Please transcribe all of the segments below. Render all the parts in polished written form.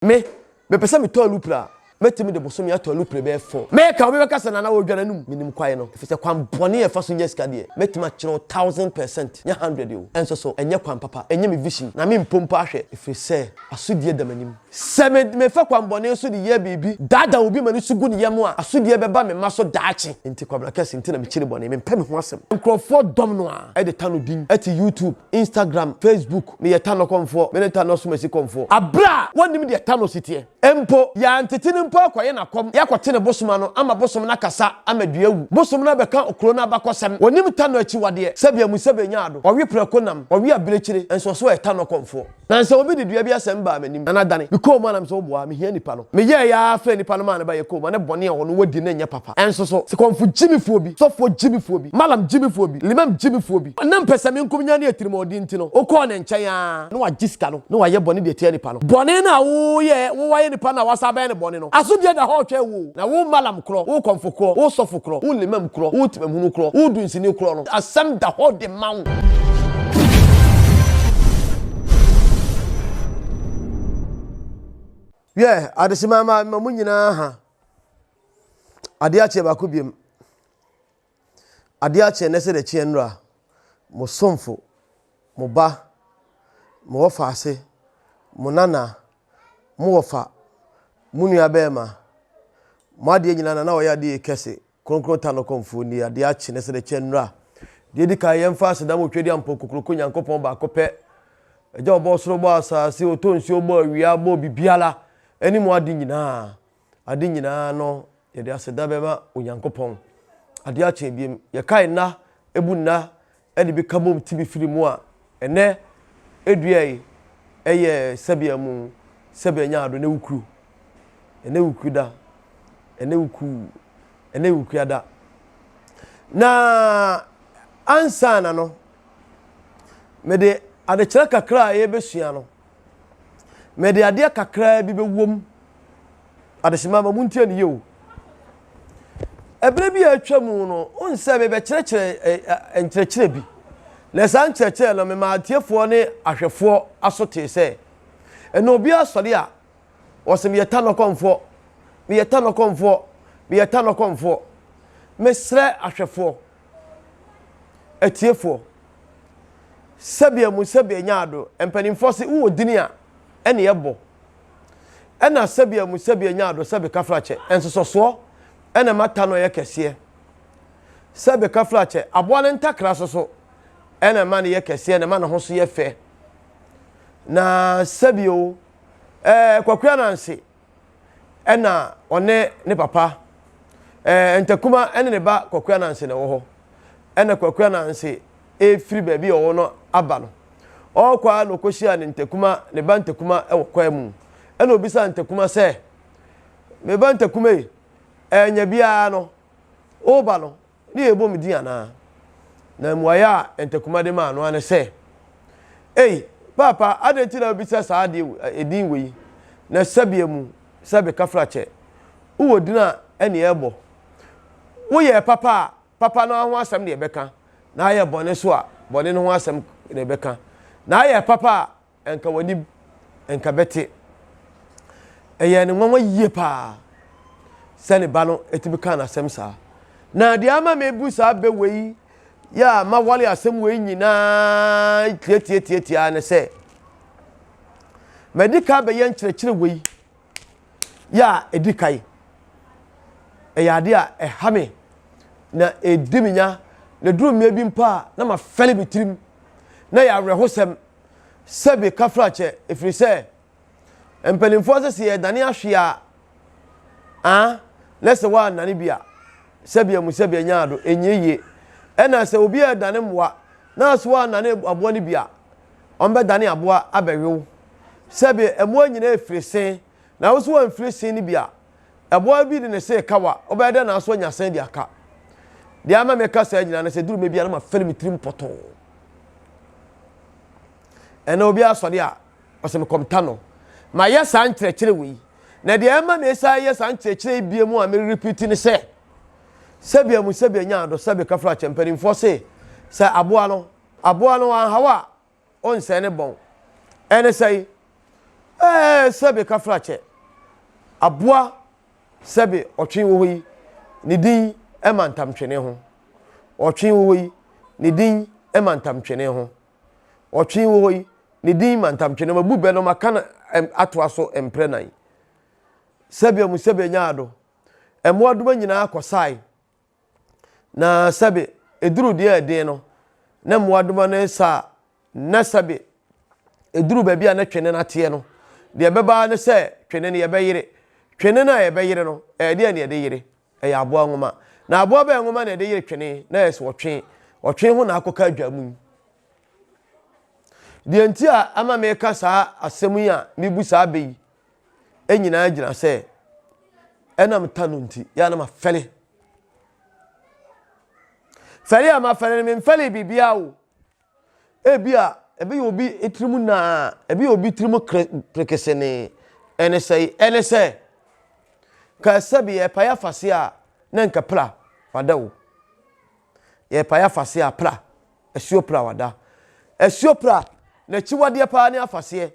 Me, mepɛ sɛ metɔ alupre a, mɛtumi de bosome atɔ alupre bɛyɛ fɔn. Meka, obi bɛka sɛ, Nana, wɔredwa n'anom. Menim kwan no, ɛfiri sɛ kwan bɔne a ɛfa so nya sika deɛ, mɛtumi akyerɛ wo 1000%, nyɛ hundred o. Ɛnso so, ɛnyɛ kwan papa, ɛnyɛ me vision, na mempɔ mpo ahwɛ, ɛfiri sɛ asodie da m'anim. Sɛ me, mefa kwan bɔne so de yɛ biribi, daadaa obi ma ne su gu ne yam a, asodie bɛba me mma so daakye. Enti Kwabena Kɛse nti na mekyiri bɔne, mempɛ me ho asɛm. Nkurɔfoɔ dɔm no ara de Tano din te YouTube. Instagram, Facebook, meyɛ Tanɔ kɔmfoɔ, me ne Tanɔ Asomasi kɔmfoɔ. Aberɛ a wɔnnim deɛ Tanɔ si teɛ mpo, yɛantete no mpo akɔyɛ no akɔm, yɛakɔte ne bosom ano ama bosom no akasa ama dua awu, bosom no abɛka kuro no abakɔsɛm. Wɔnnim Tanɔ akyiwadeɛ, sɛbi amu sɛbi anya ado, ɔwe prɛko nam, ɔwe abirekyire, nso ɔso ɔyɛ Tanɔ kɔmfoɔ. Nansa obi de dua bi asɛm baa m'anim, na nadane. Mekɔɔ mu a na mesɛ woboa, mehia nipa no. Meyɛɛe ara frɛɛ nipa no maa no baeɛ kɔɔ mu a ne bɔne a ɔno wadi no nyɛ papa. Ɛnso so, sɛ kɔmfo gyimifoɔ bi, sɔfoɔ gyimifoɔ bi, malam gyimifoɔ bi, limam gyimifoɔ bi, na mpɛsɛmenkominya ne atirimuɔden nti no, wokɔɔ ne nkyɛn ara na wagye sika no na wayɛ bɔne de atia nipa no. Bɔne no a woyɛɛ, wo wayɛ nipa no a wasan abɛyɛ no bɔne no, asodie da hɔ retwɛn wo o. Na wo malam korɔ, wo kɔmfo korɔ, wo sɔfo korɔ, wo limam korɔ, wo temamhunu korɔ, wo dunsini korɔ no, asɛm da hɔ de ma wo. Wiɛ, adehyema ma ma mo nyinaa ha. Adeɛ akyeɛ baako biem. Adeɛ akyeɛ nɛ sɛ deɛ kyeɛ nnora. Mo somfo, mo ba, mo wɔfaase, mo nana, mo wɔfa, mo nua bɛɛma, mo adeɛ nyinaa na na ɔyɛ adeɛ kɛse. Kronkron ta no kɔmfoɔ nie, adeɛ akye ne sɛ kyɛ nnura. Deɛ ɛdi kan, yɛmfa aseda ma Otwedeampɔn Kokroko Nyankopɔn baako pɛ, Agya a ɔbɔɔ soro bɔɔ asase, ɔtɔ nsuo bɔɔ awia, bɔɔ biribiara, ɛne mu ade nyinaa. Ade nyinaa no, yɛde aseda bɛma Onyankopɔn. Adeɛ akye abiem, yɛkae nna, ɛbu nna, de bi ka bom ti bi firi mu a, ɛnnɛ dua yi yɛ sɛbea mu sɛbea nyaado ne wukuru. Ɛnnɛ wukuru da, ɛnnɛ wuku, ɛnnɛ wukua da. Na ansa na no, mede adekyerɛ kakra a yɛbɛsua no, mede adeɛ kakra bi bɛwom. Adehyema ma montie no yie o. Ɛberɛ bi a atwa mu no, wohu sɛ mebɛkyerɛkyerɛ nkyerɛkyerɛ bi. Na saa nkyerɛkyerɛ no, memaa atiefoɔ ne ahwɛfoɔ aso tee sɛ, ɛnna obi asɔre a, ɔsɛ meyɛ tanɔkɔmfoɔ, meyɛ tanɔkɔmfoɔ, meyɛ tanɔkɔmfoɔ. Mesrɛ ahwɛfoɔ, atiefoɔ, sɛbea mu sɛbea nyaado, mpanimfoɔ se wowɔ dini a, ɛne ɛbɔ. Ɛna sɛbea mu sɛbea nyaado sɛbe kafrakyɛ nsosɔsoɔ ɛna ɛma ta no yɛ kɛseɛ. Sɛbe kafrakyɛ aboa no ntakra so so ɛna ɛma no yɛ kɛseɛ na ɛma ne ho so yɛ fɛ. Na sɛbe o, ɛɛ Kwaku Ananse ɛna ɔne ne papa ɛɛ Ntakuma ɛne ne ba Kwaku Ananse na ɛwɔ hɔ. Ɛna Kwaku Ananse ɛrefiri baabi a ɔwɔ no aba no, ɔrekɔ ara na ɔkɔhyiaa ne ntakuma, ne ba ntakuma wɔ kwan mu. Ɛna ɔbisaa ntakuma sɛ, Me ba ntakuma yi, ɛnya biara no, woreba no, ne yɛbɔ me din anaa? Na mmuaeɛ a ntakuma de maa no ara ne sɛ, Ei, paapa, adɛn nti na wobisa saa adeɛ edin wei? Na sɛbea mu, sɛbe kafrakyɛ, wowɔ din a ɛne ɛbɔ. Woyɛɛ papa a, Papa no ho asɛm na yɛbɛka, na ayɛ bɔne so a, bɔne no ho asɛm na yɛbɛka, na ayɛ papa a, nka w'anim nka bɛte. Ɛyɛɛ no nwanwa yie paa sɛ ne ba no tumi kaa n'asɛm saa. Na deɛ ama mebu saa bɛ wei yɛ a mawale asɛm wei nyinaa tiatiatiatia ne sɛ, madi ka bɛyɛ nkyerɛkyerɛ wei yɛ a ɛdi kan. Ɛyɛ adeɛ a ɛha me na ɛdi me nya na ɛduru mmerɛ bi mpo a na mafɛle me tirim na yɛ awerɛhosɛm sɛbe kafrakyɛ ɛfiri sɛ mpanimfoɔ sɛ sɛ yɛdane ahwe a a na sɛ woannane bi a sɛbe amu sɛbe anya ado ɛnyɛ yie ɛna sɛ obi a ɛdane mmoa na so woannane aboa no bi a ɔmbɛdane aboa abɛwew sɛbe mmoa nyinaa ɛfiri se na wo so woamfiri se no bi a Ɛboa bi de ne se reka wo a, wobɛyɛ dɛn na aso anya sɛn de aka? Deɛ ama meka saa nyinaa ne sɛ, duru mɛ biara na mafɛre me tirim pɔtɔɔ. Ɛnna obi asɔre a, ɔsɛ mekɔmta no. Mayɛ saa nkyerɛkyerɛ wei. Na deɛ ɛma mesan yɛ saa nkyerɛkyerɛ yi bie mu a merepiti ne sɛ, sɛbea mu sɛbea nya ado sɛbe kafra kyɛ mpanimfoɔ se sɛ aboa no aboa no anhaw a ɔnsɛe ne bɔn. Ɛne sɛe. Ɛɛ sɛbe kafrakyɛ, aboa sɛbe ɔtwe wɔ hɔ yi, ne din ma ntamtwene ho. Ɔtwe wɔ hɔ yi, ne din ma ntamtwene ho. Ɔtwe wɔ hɔ yi, ne din ma ntamtwene ho. Mabu bɛ no, maka no atoa so mprɛ nan. Sɛbe amu sɛbe nyaado, mmoadoma nyinaa kɔsae. Na sɛbe ɛduru deɛ ɛden no, na mmoadoma no resa a, na sɛbe ɛduru baabi a na twene no ateɛ no, deɛ ɛbɛba ara ne sɛ twene no yɛbɛyere. Twene no a yɛbɛyere no, ɛyɛ deɛ na yɛde yere? Ɛyɛ aboa nwoma. Na aboa bɛn nwoma na yɛde yere twene? Na ɛyɛ sɛ ɔtwe. Ɔtwe ho na akɔka adwa mu. Deɛ nti a ama meka saa asɛm yi a mebu saa bɛ yi nyinaa gyina sɛ ɛnam ta no nti yɛ a na mafɛle. Fɛle a mafɛle no memfɛle biribiara o. Ebia ɛbɛyɛ obi tirim naa, ɛbɛyɛ obi tirim prekesenee. Ɛne sɛ, ɛne sɛ, ka sɛbi yɛrepae afase a na nka pra wada o. Yɛrepae afase a pra, asuo pra wada. Asuo pra, n'akyiwadeɛ paa ne afaseɛ.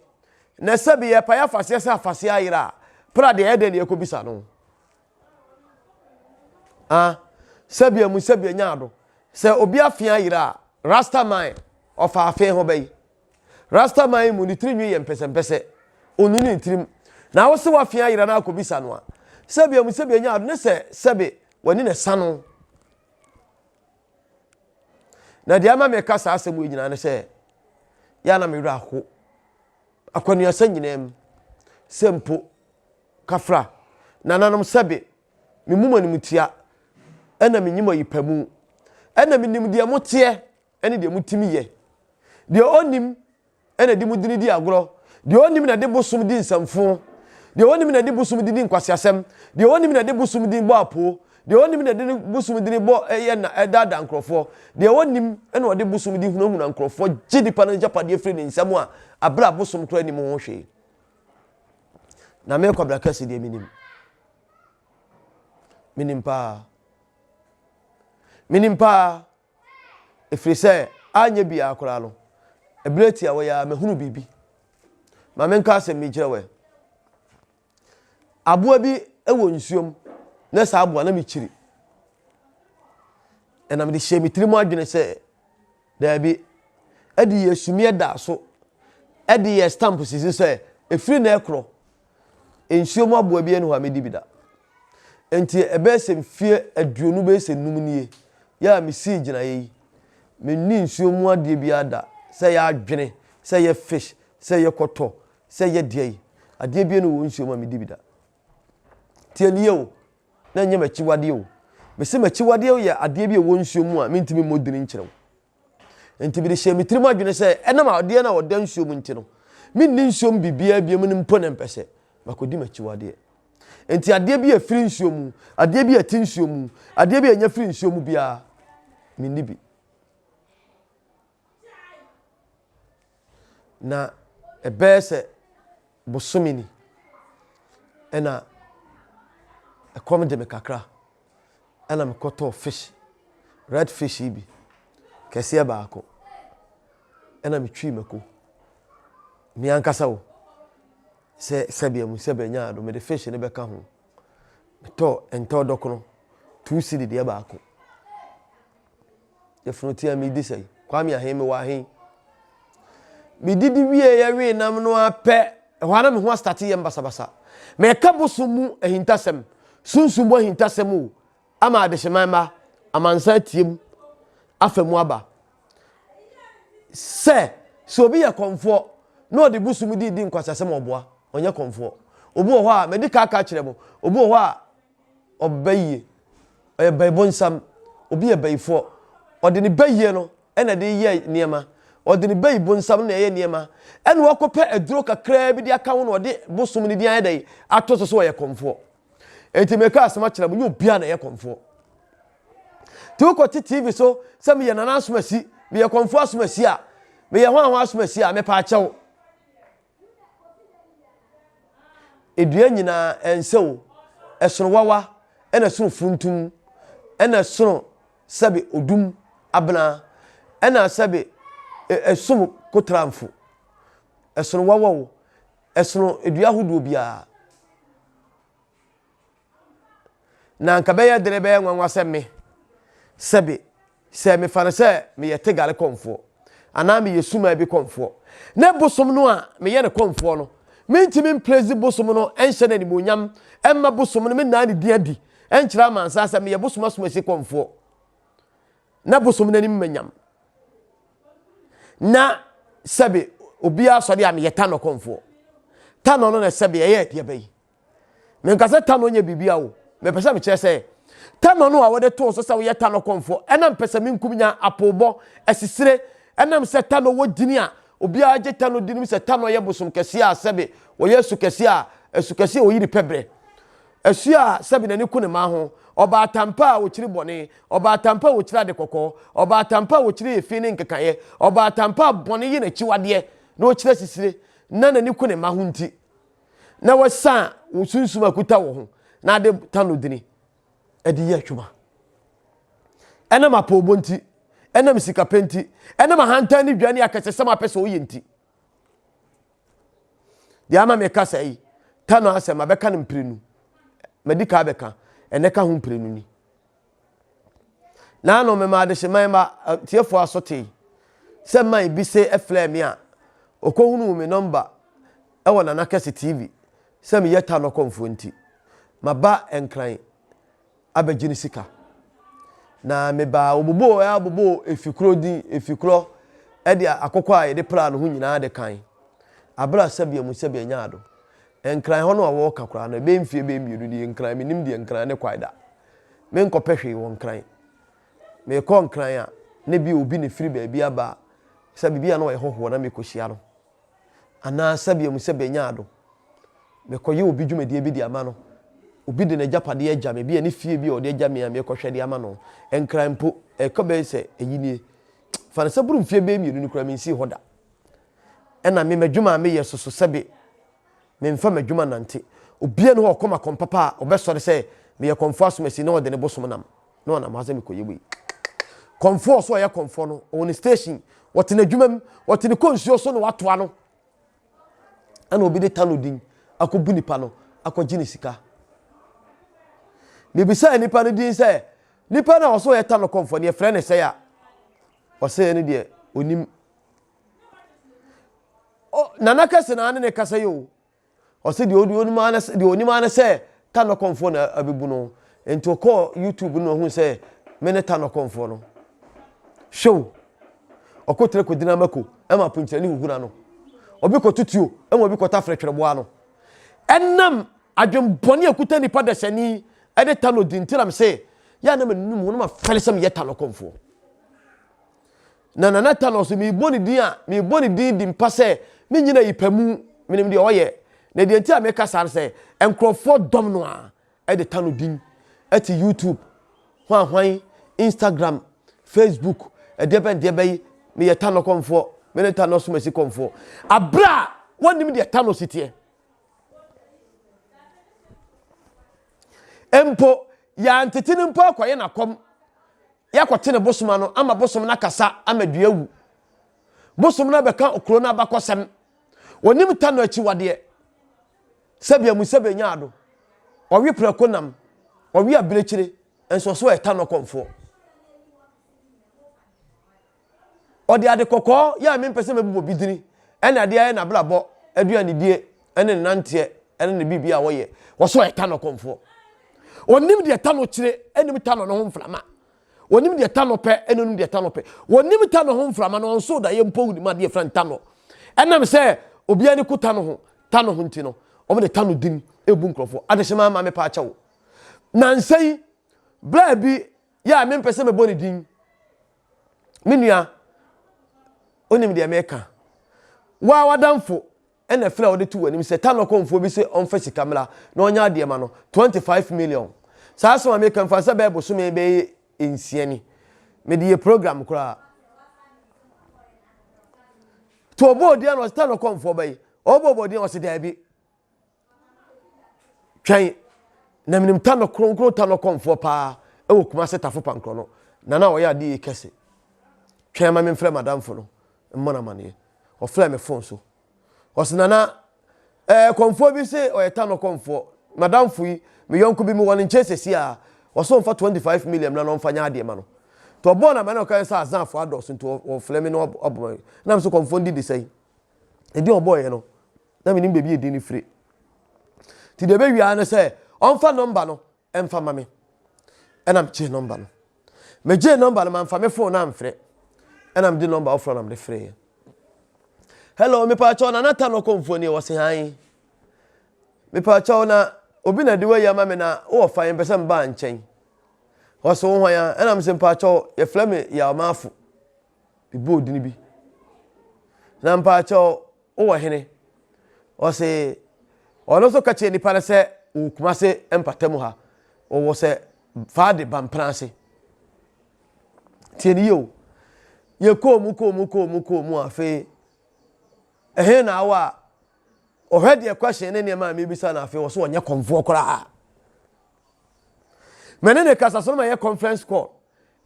Na sɛbi yɛrepae afaseɛ sɛ afaseɛ ayera a, pra deɛ ɛyɛ dɛn na yɛkɔbisa no? Ah, sɛbi amu sɛbi anya ado. Sɛ obi afe ayera a, Rasta man, ɔfa afe ho bɛyi. Rasta man mu ne tiri nwi yɛ mpɛsɛmpɛsɛ. Onu ne tirim. Na wo se wafe ayera na akɔbisa no a, sɛbi amu sɛbi anya ado ne sɛ sɛbi w'ani na ɛsa no. Na deɛ ama meka saa asɛm yi nyinaa ne sɛ, yɛ a na me werɛ aho. Akwanuasa nyinaa mu, sɛ mpo Kafra, Nananom sɛbe me mu mo animtia ɛna me nyi mo ayipamu ɛna me nim deɛ mo teɛ ɛne deɛ mo timi yɛ. Deɛ ɔnim ɛna de mo dini di agorɔ, deɛ ɔnim na de bosom di nsɛmfo, deɛ ɔnim na de bosom di di nkwaseasɛm, deɛ ɔnim na de bosom din bɔ apoo, deɛ ɔnim na de bosom dini bɔ ɛyɛ na ɛdaadaa nkurɔfoɔ, deɛ ɔnim ɛna ɔde bosom di hunahuna nkurɔfoɔ gye nipa no agyapadeɛ firi ne nsam a abere a bosom koraa nim ho hwee. Na me Kwabena Kɛse deɛ menim. Menim paa. Menim paa. Ɛfiri sɛ anyɛ biara koraa no, ɛberɛ tiawa yi ara mahunu biribi. Ma menka asɛm bi nkyerɛ wɛ. Aboa bi wɔ nsuom na saa aboa na mekyiri. Ɛna mede hyɛɛ me tirim adwene sɛ Daabi. Ɛde yɛ sumiɛ da so. Ɛde yɛ stamp sisi sɛ ɛfiri na ɛkorɔ. Nsuo mu aboa bi ɛni hɔ a medi bi da. Nti ɛbɛyɛ sɛ mfie aduonu bɛyɛ sɛ num nie yɛ a mesii gyinaeɛ yi. Menni nsuo mu adeɛ biara da. Sɛ ɛyɛ adwene, sɛ ɛyɛ fish, sɛ ɛyɛ kɔtɔ, sɛ ɛyɛ deɛ yi. Adeɛ biara ni wɔ nsuo mu a medi bi da. Tie nie o. na ɛnyɛ m'akyiwadeɛ o. Mese m'akyiwadeɛ yɛ adeɛ bi a ɛwɔ nsuo mu a mentumi mmɔ dini nkyerɛ wo. Nti mede hyɛɛ me tirim adwene sɛ ɛnam adeɛ no a ɔda nsuo mu nti no, menni nsuo mu biribiara biom no mpo na mpɛ sɛ makɔdi m'akyiwadeɛ. Nti adeɛ bi a ɛfiri nsuo mu, adeɛ bi a ɛte nsuo mu, adeɛ bi a ɛnya firi nsuo mu biara, menni bi. Na ɛbɛyɛ sɛ bosome ni ɛna ɛkɔm de me kakra ɛna mekɔtɔɔ fish red fish yi bi kɛseɛ baako ɛna metwii mako me ankasa o sɛ sɛbea mu sɛbea nyaa do mede fish no bɛka ho metɔɔ ntɔɔ dɔkono two cedi deɛ baako Yafunu tia me di sɛn? Kwame ahen mewɔ ahen? Medidi wie yɛwee nam no ara pɛ, ɛhɔ ara na me ho astate yɛm basabasa. Meka bosom mu ahintasɛm, sunsum mu ahintasɛm o, ama adehyeman mma, amansan atiem afa mu aba. Sɛ, sɛ obi yɛ kɔmfoɔ na ɔde bosom di di nkwaseasɛm a ɔboa, ɔnyɛ kɔmfoɔ. Obi wɔ hɔ a, madi ka aka akyerɛ mo, obi wɔ hɔ a, ɔbayie, ɔyɛ bayibonsam, obi yɛ bayifoɔ, ɔde ne bayie no na ɛde yɛ nneɛma, ɔde ne bayibonsam na ɛyɛ nneɛma, ɛna wakɔpɛ aduro kakraa bi de aka ho na ɔde bosom no din ayɛ dɛn ato so sɛ ɔyɛ kɔmfoɔ. Enti meka asɛm akyerɛ mo, nyɛ obiara na ɛyɛ kɔmfoɔ. Nti wokɔte TV so sɛ meyɛ Nana Asomasi, meyɛ kɔmfoɔ Asomasi a, meyɛ hwanhwan Asomasi a, mepɛ akyɛw. Dua nyinaa ɛnsɛ o, ɛsono wawa ɛna ɛsono funtum ɛna ɛsono sɛbe odum abena ɛna sɛbe ɛsom kotramfo. Ɛsono wawa o. Ɛsono dua ahodoɔ biara. Na anka bɛyɛ dene bɛyɛ nwanwa sɛ me, sɛbe, sɛ mefa no sɛ meyɛ Tegale kɔmfoɔ, anaa meyɛ Sumaa bi kɔmfoɔ, ne bosom no a meyɛ no kɔmfoɔ no, mentumi mprezi bosom no nhyɛ no animuonyam mma bosom no mennaa ne din adi nkyerɛ amansan sɛ meyɛ bosom asomasi kɔmfoɔ, na bosom no anim manyam. Na sɛbe obiara sɔre a meyɛ Tanɔ kɔmfoɔ. Tanɔ no na sɛbe ɛyɛ ɛdeɛ bɛyi. Menka sɛ tanɔ nyɛ biribi o. Mepɛ sɛ mekyerɛ sɛ tanɔ no a wɔde too so sɛ woyɛ tanɔ kɔmfoɔ ɛnam pɛsɛmenkum nya, apoobɔ, asisire, ɛnam sɛ tanɔ wɔ dini a obiara gye tanɔ di nim sɛ tanɔ yɛ bosom kɛseɛ a sɛbe wɔyɛ asu kɛseɛ a asu kɛseɛ a ɔyiri pɛ berɛ. Asu a sɛbe n'ani ku ne mma ho, ɔbaatampa a ɔkyiri bɔne, ɔbaatampa a ɔkyiri ade kɔkɔɔ, ɔbaatampa a ɔkyiri efi ne nkekaeɛ, ɔbaatampa a bɔne yɛ n'akyiwadeɛ na ɔkyiri asisire na n'ani ku ne mma ho nti. na wɔsa wo sunsum a kuta wo ho na ade ta no dini de yɛ adwuma. Ɛnam apɔwbɔ nti, ɛnam sikapɛ nti, ɛnam ahantan ne dwa ne akɛsɛsɛm a pɛ sɛ ɔyɛ nti. Deɛ ama meka saa yi, ta no asɛm abɛka no mprenu. Madi ka abɛka, ɛnɛ ka ho mprenu ni. Naano mema adehyeman mma atiefoɔ aso tee sɛ man bi se frɛɛ me a ɔkɔhunuu me nɔmba wɔ Nana Kɛse TV sɛ meyɛ Tanɔ kɔmfoɔ nti maba Nkran abɛgye ne sika. Na mebaa wɔboboo ɛ aboboo efi korɔ din efi korɔ de akokɔ a yɛde praa no ho nyinaa de kan abere a sɛbea mu sɛbea nyaa do. Nkran hɔ no a wɔreka koraa no ɛbɛyɛ mfie bɛyɛ mmienu nie Nkran mennim deɛ Nkran ne kwae da. Menkɔpɛ hwee wɔ Nkran. Merekɔ Nkran a, na ebia obi na efiri baabi aba a, sɛ biribi a na ɔyɛ hɔhoɔ na merekɔhyia no. Anaa sɛbea mu sɛ bɛnya ado. Mekɔyɛ obi dwumadie bi de ama no. Obi de n'agyapadeɛ agya me, ebia ne fie bi a ɔde agya me a merekɔhwɛ de ama no. Nkran mpo, ɛrekɔ bɛyɛ sɛ eyi nie. Fa no sɛ boro mfeɛ bɛyɛ mmienu no koraa mensii hɔ da. Ɛna me m'adwuma a meyɛ soso sɛbe Memfa m'adwuma nnante. Obiara nni hɔ a ɔkɔ m'akɔm papa a ɔbɛsɔre sɛ meyɛ kɔmfoɔ asomasi na ɔde ne bosom nam na ɔnam ha sɛ mekɔyɛ wei. Kɔmfoɔ ɔso ɔyɛ kɔmfoɔ no, ɔwɔ ne station, ɔte n'adwuma mu, ɔte ne kɔnsuo so na watoa no. Ɛna obi de tano din akɔbu nipa no akɔgye ne sika. Mebisaa nipa no din sɛ, nipa no a ɔso ɔyɛ tano kɔmfoɔ no yɛfrɛ ne sɛe a, ɔsɛ ɛno deɛ onim. O, Nana kɛse na ne ne kasa yi o. Ɔse deɛ onim ara ne deɛ onim ara ne sɛ Tanɔ kɔmfoɔ na abebu no. Nti ɔkɔɔ YouTube no na ohun sɛ me ne Tanɔ kɔmfoɔ no. Hwɛ o. Ɔkɔ tire kɔgyina mako ɛma aponkyerɛni huhu n'ano. Obi kɔto tuo ɛma obi kɔtafere twerɛboa ano. Ɛnam adwembɔne a ɛkuta nipa dasani ɛde Tanɔ di nti na mese yɛ a na m'anum ho na mafɛre sɛ meyɛ Tanɔ kɔmfoɔ. Na Nana Tano so merebɔ ne din a, merebɔ ne din di mpa sɛ menyina yi pa mu, menim deɛ ɔyɛ. Na deɛ nti a meka saa no sɛ, nkurɔfoɔ dɔm no a de Tano din te YouTube, hwanhwan, Instagram, Facebook, ɛdeɛ bɛn deɛ bɛyi, meyɛ Tano kɔmfoɔ, me ne Tano Asomasi kɔmfoɔ. Aberɛ a wɔnnim deɛ Tano si teɛ. Mpo, yɛantete no mpo akɔyɛ n'akɔm Yɛakɔte ne bosom ano ama bosom no akasa ama dua awu. Bosom no abɛka okuro no abakɔsɛm. Onim ta no akyiwadeɛ. Sɛbea mu sɛbea nya ado. Ɔwe prɛko nam, ɔwe abirekyire, nso ɔso ɔyɛ ta no kɔmfoɔ. Ɔde ade kɔkɔɔ yɛ a mempɛ sɛ mɛbobɔ bi dini ɛne adeɛ ayɛ n'abrabɔ aduanedie ɛne ne nanteɛ ɛne ne biribi a wɔyɛ. Wɔso ɔyɛ tanɔ kɔmfoɔ. Ɔnim deɛ tanɔ kyire ɛnim tanɔ no ho mframa. Ɔnim deɛ tanɔ pɛ ɛne ɔnim deɛ tanɔ pɛ. Ɔnim tanɔ ho mframa no ɔnso daeɛ mpo wonim adeɛ fira tanɔ. Ɛnam sɛ obiara ne ku tanɔ ho tanɔ ho nti no wɔn de tanɔ din ebu nkurɔfoɔ. Adehyema ama me paa kyɛw. Nansa yi bla bi yɛ a mempɛ sɛ mɛbɔ ne din. Me nua, wonim deɛ meka. Wo ara w'adamfo na ɛfrɛ a wode to w'anim sɛ Tanɔ kɔmfoɔ bi sɛ ɔmfa sika mmra na ɔnyɛ adeɛ ma no, 25 million. Saa asɛm a meka mfa sɛ bɛyɛ bosome bɛyɛ nsia ni. Mede yɛ program koraa. To ɔbɔ odin a na ɔsɛ Tanɔ kɔmfoɔ bɛyi. Ɔbɔ ɔbɔ odin a ɔsɛ daabi. Twɛn, na menim Tanɔ kronkron Tanɔ kɔmfoɔ paa ɛwɔ Kumase Tafo Pankorɔ no, na na ɔyɛ adeɛ yi kɛse. Twɛn ma memfrɛ m'adamfo no mmɔ no amaneɛ. Ɔfrɛɛ me fon so. Ɔse Nana, Ɛɛ kɔmfoɔ bi se ɔyɛ Tanɔ kɔmfoɔ. M'adamfo yi, me yɔnko bi, mewɔ ne nkyɛn seesei ara. Ɔse ɔmfa 25 million mmra na ɔmfa nyɛ adeɛ ma no. Nti ɔbɔɔ no amanneɛ na ɔka kyerɛ sɛ Azanfoɔ adɔɔso nti wɔfrɛ me na wɔabɔ me. Na me nso kɔmfoɔ no di de sɛn? Edin a ɔbɔeɛ no, na menim baabi a edin no firi. Nti deɛ ɛbɛwie ara ne sɛ ɔmfa nɔmba no mfa ma me. Ɛna megyee nɔmba no. Megyee nɔmba no, mamfa me fon no amfrɛ. Ɛna mede nɔmba foforɔ na mede frɛeɛ. Hello, mepaakyɛw Nana Tano Kɔmfoɔ nie, wɔse hann. Mepaakyɛw na obi na de wayi ama me na wowɔ fa mpɛ sɛ mbaa nkyɛn. Wɔse wo hwan a? Ɛna mese mpaakyɛw yɛfrɛ me Yaw Maafo. Mebɔɔ din bi. Na mpaakyɛw wowɔ hene? Ɔse ɔno nso ka kyerɛ nipa no sɛ wɔ Kumase mpatamu ha. Wɔwɔ sɛ Faade Bampena ase. Tie ne yie o. Yɛkɔɔ mu kɔɔ mu kɔɔ mu kɔɔ mu afei ɛhe na awɔ a ɔhwɛ deɛ question ne nneɛma a mebisa no afei ɔso ɔnyɛ kɔmfoɔ koraa. Mene ne kasa so no ma yɛ conference call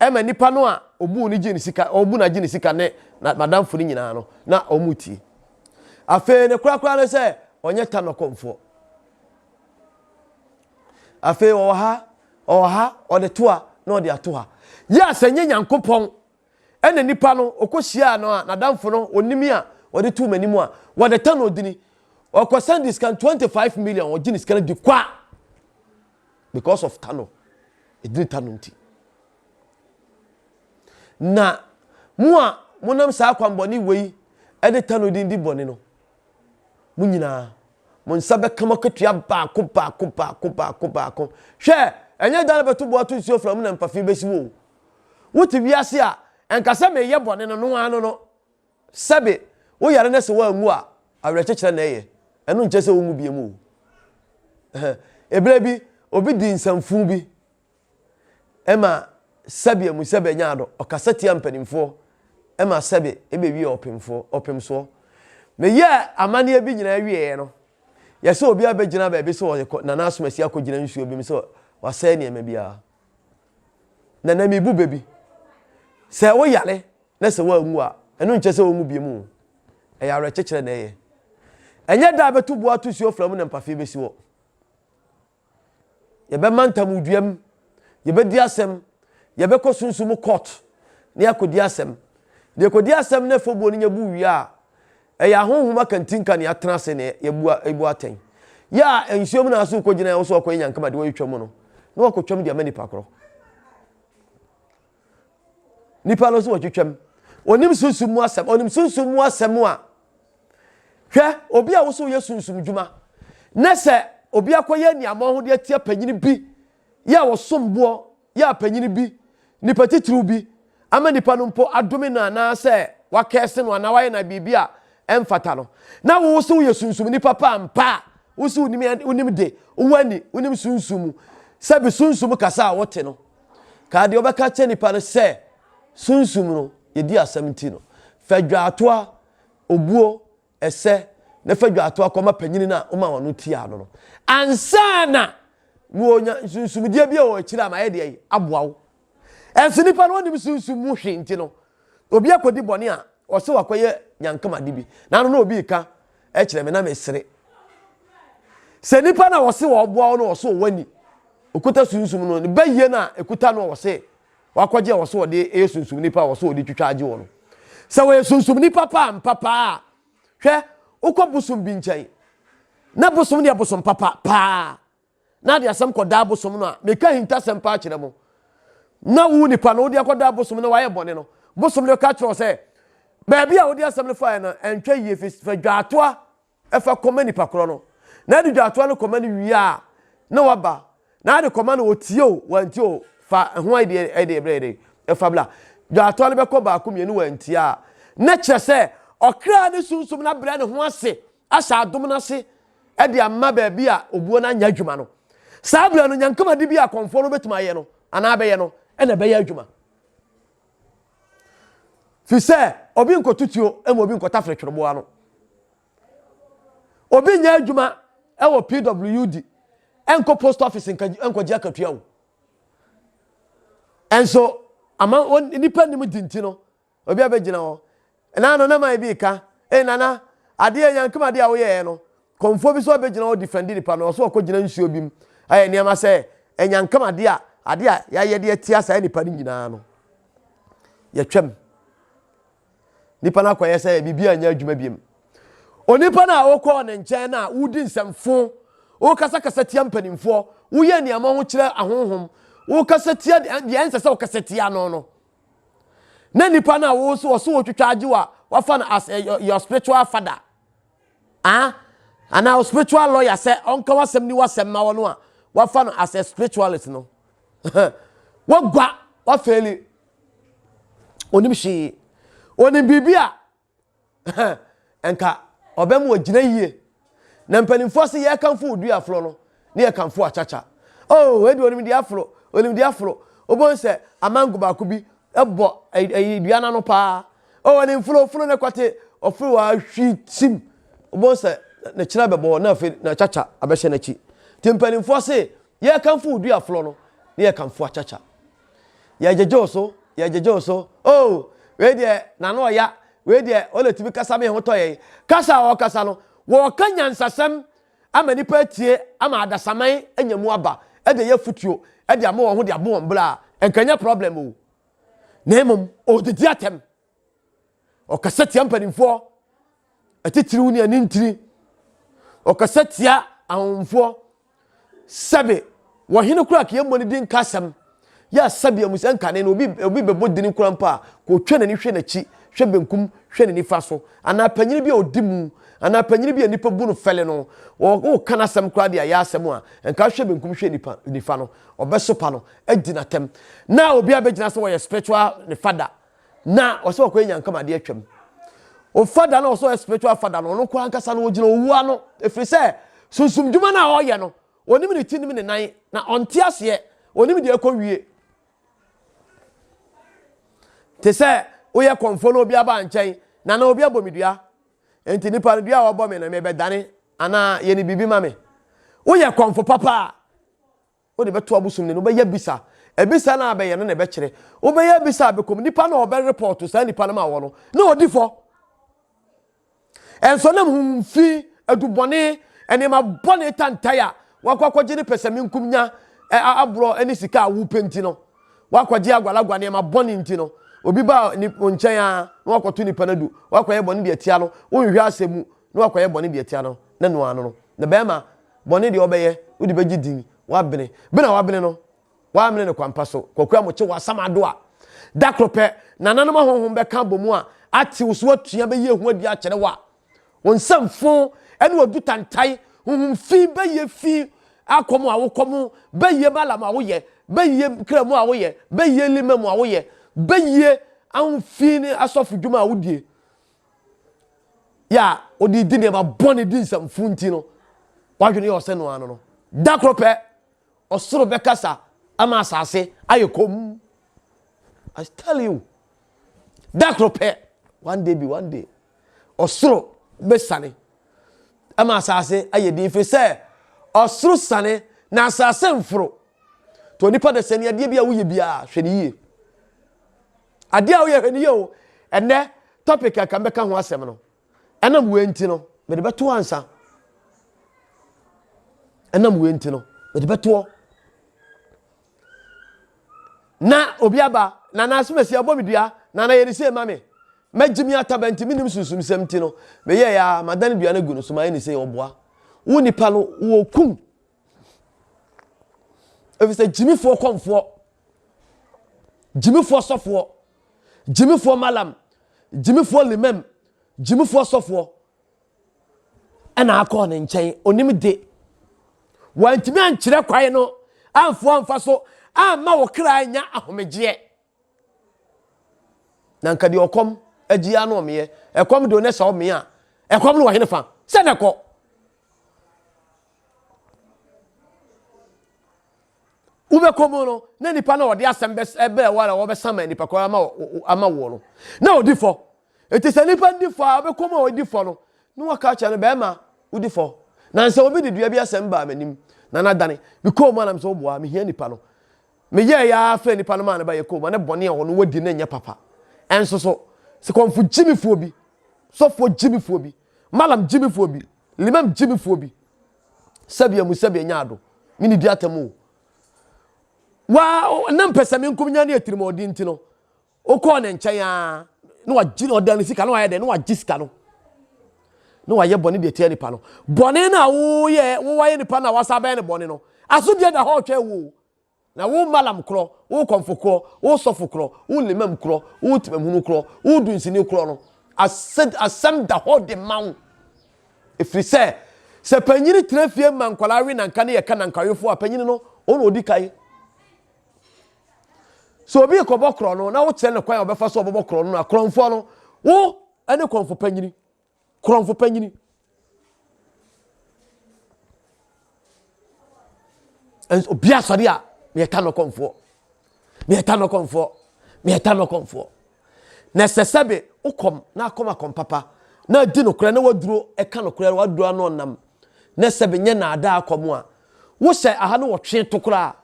ɛma nipa no a ɔbuu no gye ne sika ɔbu no agye ne sika ne na madamfo no nyinaa no na ɔmo tie. Afei ne korakora ne sɛ ɔnyɛ tanɔ kɔmfoɔ. Afei ɔwɔ ha ɔwɔ ha ɔde to a na ɔde ato ha. Yɛ a sɛ nyɛ Nyankopɔn ɛna nipa no ɔkɔhyiaa no a n'adamfo no ɔnim a ɔde too m'anim a wɔde tanɔ dini ɔkɔsan di sika 25 million ɔgye ne sika no di kwa because of tano ɛdini tano nti na mo a monam saa akwanbɔne wei ɛde tano din di bɔne no mo nyinaa mo nsa bɛka mo akatua baako baako baako baako baako hwɛ ɛnyɛ da na bɛto boa to nsuo fra mu na mpafe bɛsi wo wote wiase a ɛnka sɛ meyɛ bɔne no no ano no Sɛbe wo yare na sɛ woanwu a, awerɛkyekyerɛ na ɛyɛ. Ɛno nkyerɛ sɛ wonwu biom o. Ebere bi, obi dii nsɛmfuu bi ma sɛbe amu sɛbe anya adɔ. Ɔkasa tia mpanimfoɔ ma sɛbe ebewie ɔpemfoɔ, ɔpemsoɔ. Meyɛɛ amanneɛ bi nyinaa wieɛ no, yɛsɛ obi abɛgyina baabi sɛ ɔrekɔ Nana Asomasi akɔgyina nsuo bi mu sɛ wasɛe nneɛma biara. Nana mebu bɛ bi. Sɛ woyare na sɛ woanwu a, ɛno nkyerɛ sɛ wonwu biom o. Ɛyɛ awerɛkyekyerɛ na ɛyɛ. Ɛnyɛ da a bɛto boɔ ato suo fra mu na mpafee bɛsi hɔ. Yɛbɛma ntamuduam, yɛbɛdi asɛm, yɛbɛkɔ sunsum mu court na yɛakɔdi asɛm. Na yɛkɔdi asɛm na ɛfɔbuo no nya bu wie a, ɛyɛ ahonhom akantinka na yɛatena ase na yɛbu atɛn. Yɛ a nsuo mu na aso wokɔgyina wo so wakɔyɛ nyankama de wɔretwa mu no, na wakɔtwam de ama nipa korɔ. Nipa no nso wɔtwitwam. Onim sunsum mu asɛm. Onim sunsum mu asɛm a, hwɛ, obi a woso yɛ sunsum dwuma, na sɛ obi akɔyɛ aniammɔn ho de atia panyin bi, yɛ a wɔsom boɔ, yɛ a panyin bi, nipa titiriw bi, ama nipa no mpo adome no anaasɛ wakɛse no anaa wayɛ no biribi a ɛmfata no, na wo so woyɛ sunsum nipa pa ampa a, wo so wonim, wonim de, wowɔ ani, wonim sunsum mu, sɛbi sunsum kasa a wote no, Ka deɛ wobɛka kyerɛ nipa no sɛ sunsum no yɛdi asɛm nti no, fa dwaatoa, obuo, ɛsɛ na fa dwaatoa kɔma panyini no a woma w'ano tiaa no no. Ansa na wɔnya sunsumdeɛ bi a wɔ akyire a mayɛ deɛ aboa wo. Ɛnso nipa no ɔnim sunsum mu hwee nti no, obi akɔdi bɔne a ɔsɛ wakɔyɛ nyankamade bi. Na ano na obi reka kyerɛ me na mesere. Sɛ nipa na wɔse wɔboa wo no wɔse ɔwɔ ani, okuta sunsum no, ne bayie no a ekuta no a wɔse wakɔgye a wɔse wɔde yɛ sunsum nipa a wɔse wɔde twitwa agye wɔ no. Sɛ wɔyɛ sunsum nipa paa mpa paa a, hwɛ, wokɔ bosom bi nkyɛn, na bosom no yɛ bosom papa paa, na ade asɛm kɔda abosom no a, meka ahintasɛm paa kyerɛ mo, na wo nipa no wode akɔda abosom no wayɛ bɔne no, bosom no ka kyerɛ wo sɛ, baabi a wode asɛm no faeɛ no, ɛntwa yie, fa dwaatoa fa kɔma nipa korɔ no. Na ade dwaatoa no kɔma no wie a, na waba. Na ade kɔma no, ɔtie o, wantie o, fa ho adeɛ ɛde brɛ de, ɛfa bla. Dwaatoa no bɛkɔ baako mmienu wantie a, na kyerɛ sɛ ɔkra ne sunsum no abrɛ ne ho ase ahyɛ adom no ase de ama baabi a obuo no anyɛ adwuma no. Saa berɛ no, nyankamade bi a akɔmfoɔ no bɛtumi ayɛ no anaa bɛyɛ no na ɛbɛyɛ adwuma. Firi sɛ obi nkɔto tuo ma obi nkɔtafere twerɛboɔ ano. Obi nyɛ adwuma wɔ PWD nkɔ post office nkɔgye akatua o. Ɛnso ama nipa nim di nti no Obi abɛgyina hɔ. Ɛna no na man bi reka, Ei Nana, adeɛ nyankem adeɛ a woyɛeɛ no, Kɔmfoɔ bi nso abɛgyina hɔ defɛndi nipa no, ɔso ɔkɔgyina nsuo bi mu ayɛ nneɛma sɛ anyankam adeɛ a adeɛ a yɛayɛ de atia saa nipa no nyinaa no, yɛtwam. Nipa no akɔyɛ sɛ biribi anyɛ adwuma biom. Onipa no a wokɔɔ ne nkyɛn no a wodi nsɛmfo, wokasakasa tia mpanimfoɔ, woyɛ nneɛma ho kyerɛ ahonhom, wokasa tia deɛ ɛnsɛ sɛ wokasa tia no no, na nipa no a wo so ɔso wotwitwa agye wo a wafa no as a, your spiritual father, ah, anaa spiritual lawyer sɛ ɔnka w'asɛm ni w'asɛm ma wɔ no a wafa no as a spiritualist no, wagua wafeeli. Onim hwee. Onim biribi a nka ɔbɛma wagyina yie. Na mpanimfoɔ se yɛkamfo wo dua aforɔ no, ne yɛkamfo akyakya. Oh, wei deɛ onim deɛ aforo, onim deɛ aforo. Wobɛhu sɛ amango baako bi bɔ ɛyi dua no ano paa. Oh, onim foro, foro ne kwate, ɔforo wɔ ahwi tim. Wobɛhu sɛ ne kyerɛ bɛbɔ hɔ na afei na kyakya abɛhyɛ n'akyi. Nti mpanimfoɔ se yɛkamfo wo dua aforɔ no, ne yɛkamfo akyakya. Yɛgyegye wo so, yɛgyegye wo so. Oh, wei deɛ n'ano ɔya, wei deɛ ɔna tumi kasa me ho tɔ yɛn. Kasa a ɔkasa no, wɔka nyansasɛm ama nipa atie, ama adasaman anya mu aba, ɛde yɛ futuo, ɛde ama wɔn ho de abɔ wɔn bra a, nka nyɛ problem o. Na mmom, ɔdidi atɛm. Ɔkasa tia mpanimfoɔ, atitiriw ne anintini. Ɔkasa tia ahonhomfoɔ. Sɛbe, wɔhene koraa ka yɛmmɔ ne din nka asɛm. Yɛ a sɛbe amu sɛ nkane no, obi, obi bɛbɔ dini koraa mpo a, ka ɔtwa n'ani hwɛ n'akyi, hwɛ benkum, hwɛ ne nifa so. Anaa panyini bi a ɔdi mu, anaa panyini bi a nnipa bu no fɛle no, woka n'asɛm koraa de ayɛ asɛm a, nka hwɛ benkum hwɛ nipa, nifa no, ɔbɛsopa no, adi n'atɛm. Na obi abɛgyina sɛ wɔyɛ spiritual ne fada, Na ɔsɛ ɔkɔyɛ nyankam adeɛ atwam. O fada no ɔsɛ ɔyɛ spiritual fada no, ɔno koraa ankasa no ɔgyina owu ano, ɛfiri sɛ sunsum dwuma no a ɔyɛ no, ɔnim ne ti nim ne nan, na ɔnte aseɛ, ɔnim deɛ ɛkɔ wie. Te sɛ woyɛ kɔmfoɔ na obi aba nkyɛn, na na obi abɔ me dua, nti nipa no dua a ɔbɔ me no mebɛdane anaa yɛ ne biribi ma me. Woyɛ kɔmfo papa a, Wode bɛto abosom no ani, wobɛyɛ abisa. Abisa no a bɛyɛ no na ɛbɛkyerɛ. Wobɛyɛ abisa a bɛkɔm nipa no a ɔbɛrepɔɔto saa nipa no ma wɔ no, na ɔdi fɔ. Ɛnso nam honhom fi, adubɔne, nneɛma bɔne tantae a wakɔ akɔgye ne pɛsɛmenkomnya aborɔ ne sika a wopɛ nti no, wakɔgye agwalagwa nneɛma bɔne nti no, obi ba wo nkyɛn a na wakɔto nipa no adu, wakɔyɛ bɔne de atia no, wonhwɛ asɛm mu na wakɔyɛ bɔne de atia no, na noa ano no. Na bɛrima, Bɔne deɛ wobɛyɛ, wode bɛgye din, woabene. Bene a woabene no, woammene no kwampa so. Kwaku Amokye wɔ Asamado a, da koro pɛ, nananom ahonhom bɛka abɔ mu a, ate wo so atua bɛyi ehu adi akyerɛ wo a, wo nsɛmfo ne w'adutantae, honhom fi, bɛyɛ fi akɔm a wokɔm, bɛyɛ malam a woyɛ, bɛyɛ kramu a woyɛ, bɛyɛ limam a woyɛ, bɛyɛ ahonhom fi ne asɔfo dwuma a wodie. yɛ a wode di nneɛma bɔne di nsɛmfo nti no, w'adwene yɛ ɔsɛ no ano no. Da koro pɛ, ɔsoro bɛkasa ama asase ayɛ komm. I tell you, da koro pɛ, one day be one day, ɔsoro bɛsane ama asase ayɛ din, firi sɛ ɔsoro sane na asase mforo. To onipa da sani adeɛ bi a woyɛ biara hwɛ ne yie. Adeɛ a woyɛ hwɛ ne yie o. Ɛnɛ topic a ka mbɛka ho asɛm no, ɛnam wei nti no, mede bɛto ansa. Ɛnam wei nti no, mede bɛtoɔ. Na obi aba, na na asomasi abɔ me dua, na na yɛde sei ma me. Mɛgye me ataba nti, menim sunsumsɛm nti no, meyɛɛ ya, madane dua no agu no so, mayɛ ne sei, ɔboa. Wo nipa no, wɔkum. Ɛfiri sɛ gyimifoɔ kɔmfoɔ, gyimifoɔ sɔfoɔ, gyimifoɔ malam, gyimifoɔ limam, gyimifoɔ sɔfoɔ ɛna akɔɔ ne nkyɛn onim de wantumi ankyerɛ kwan no amfoɔ amfa so amma wɔ kra anya ahomegyeɛ na nka deɛ ɔkɔm agyi ano ɔmeɛ ɛkɔm de ɔnɛ sɛ ɔmeɛ a ɛkɔm no wɔ hene fa sɛ na ɛkɔ Wobɛkɔ mu no, na nipa no a ɔde asɛm bɛbrɛ wo a wɔbɛsa ma nipa korɔ ama ama woɔ no, na ɔdi fɔ. Eti sɛ nipa di fɔ a, wobɛkɔ mu a ɔdi fɔ no, na waka akyerɛ no, bɛrima, wodi fɔ. Nansa obi de dua bi asɛm baa m'anim, na nadane. Mekɔɔ mu a na mesɛ woboa, mehia nipa no. Meyɛɛ yɛ ara frɛ nipa no maa no ba yɛkɔɔ mu a, ne bɔne a ɔno wadi no nyɛ papa. Ɛnso so, sɛ kɔmfo gyimifoɔ bi, sɔfoɔ gyimifoɔ bi, malam gyimifoɔ bi. Limam gyimifoɔ bi. Sɛbi amu sɛbi anya ado. Me ne di atam o. Wa na mpɛ sɛ me nkom nya ne atirimɔden nti no. Wokɔɔ ne nkyɛn ara na wagye ɔda ne sika na wayɛ dɛ na wagye sika no. Na wayɛ bɔne de atia nipa no. Bɔne no a woyɛ wowayɛ nipa no a wasa bɛyɛ ne bɔne no. Asodie da hɔ ɔtwɛn wo. Na wo malam korɔ, wo kɔmfo korɔ, wo sɔfo korɔ, wo limam korɔ, wo temamhunu korɔ, wo dunsini korɔ no, asɛm da hɔ de ma wo. Ɛfiri sɛ, sɛ panyini tena fie ma nkwadaa we nanka ne yɛka nankawefoɔ a, panyini no, ɔno na ɔdi kan. Sɛ obi rekɔbɔ korɔ no na wokyerɛ no kwan a ɔbɛfa so ɔbɛbɔ korɔ no a, korɔmfoɔ no, wo ne korɔmfo panyini. Korɔmfo panyini. Nso obi asɔre a meyɛ no kɔmfoɔ. Meyɛ no kɔmfoɔ. Meyɛ no kɔmfoɔ. Na ɛsɛ sɛ be wokɔm na akɔm akɔm papa na adi nokorɛ na waduro ɛka nokorɛ waduro ano ɔnam na sɛ be nyɛ naadaa akɔm a wohyɛ aha no wɔtwe to koraa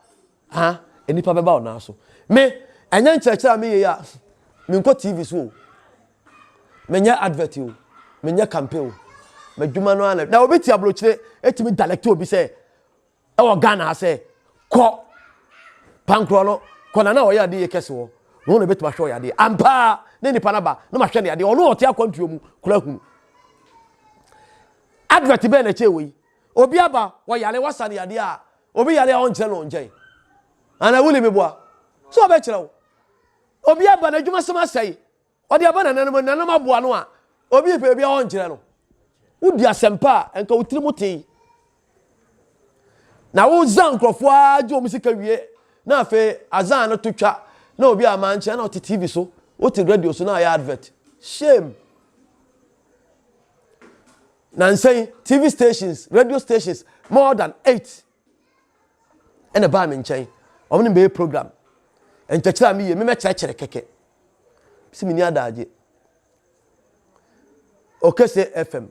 Ha, nnipa bɛba wo nan so. Me, ɛnyɛ nkyerɛkyerɛ a meyɛ yi a, menkɔ TV so o. Menyɛ advert o. Menyɛ campaign o. M'adwuma no ara na obi te aburokyire etumi direct obi sɛ ɛwɔ Ghana ha sɛ kɔ pankorɔ no kɔ na na ɔyɛ adeɛ yɛ kɛse wɔ na ɔno na ebetumi ahwɛ ɔyɛ adeɛ ampaa ne nipa no ba na mahwɛ ne adeɛ ɔno ɔte akwantuo mu kura hunu advert bɛn na ɛkyɛ wɔ yi obi aba wɔyare wasa ne adeɛ a Obi yare a ɔnkyerɛ no nkyɛn. Ana wuli me boa? So ɔbɛkyerɛ wo. Obi aba n'adwuma sɛm asɛe. Ɔde aba nananom, nananom aboa no a, obi pɛ bi a ɔnkyerɛ no. Wodi asɛmpa a, nka wo tirim tee. Na wozan nkurɔfoɔ ara gye wɔn sika wie, na afei azan no to twa, na obi a mankyerɛ na ɔte TV so, wote radio so na ayɛ advert. Shame. Nansa yi, TV stations, radio stations more than eight ɛna ɛbaa me nkyɛn. Wɔn ne bɛyɛ program. Nkyɛkyerɛ a meyɛ, memɛkyerɛkyerɛ kɛkɛ. Sɛ menni adagye. Okese FM,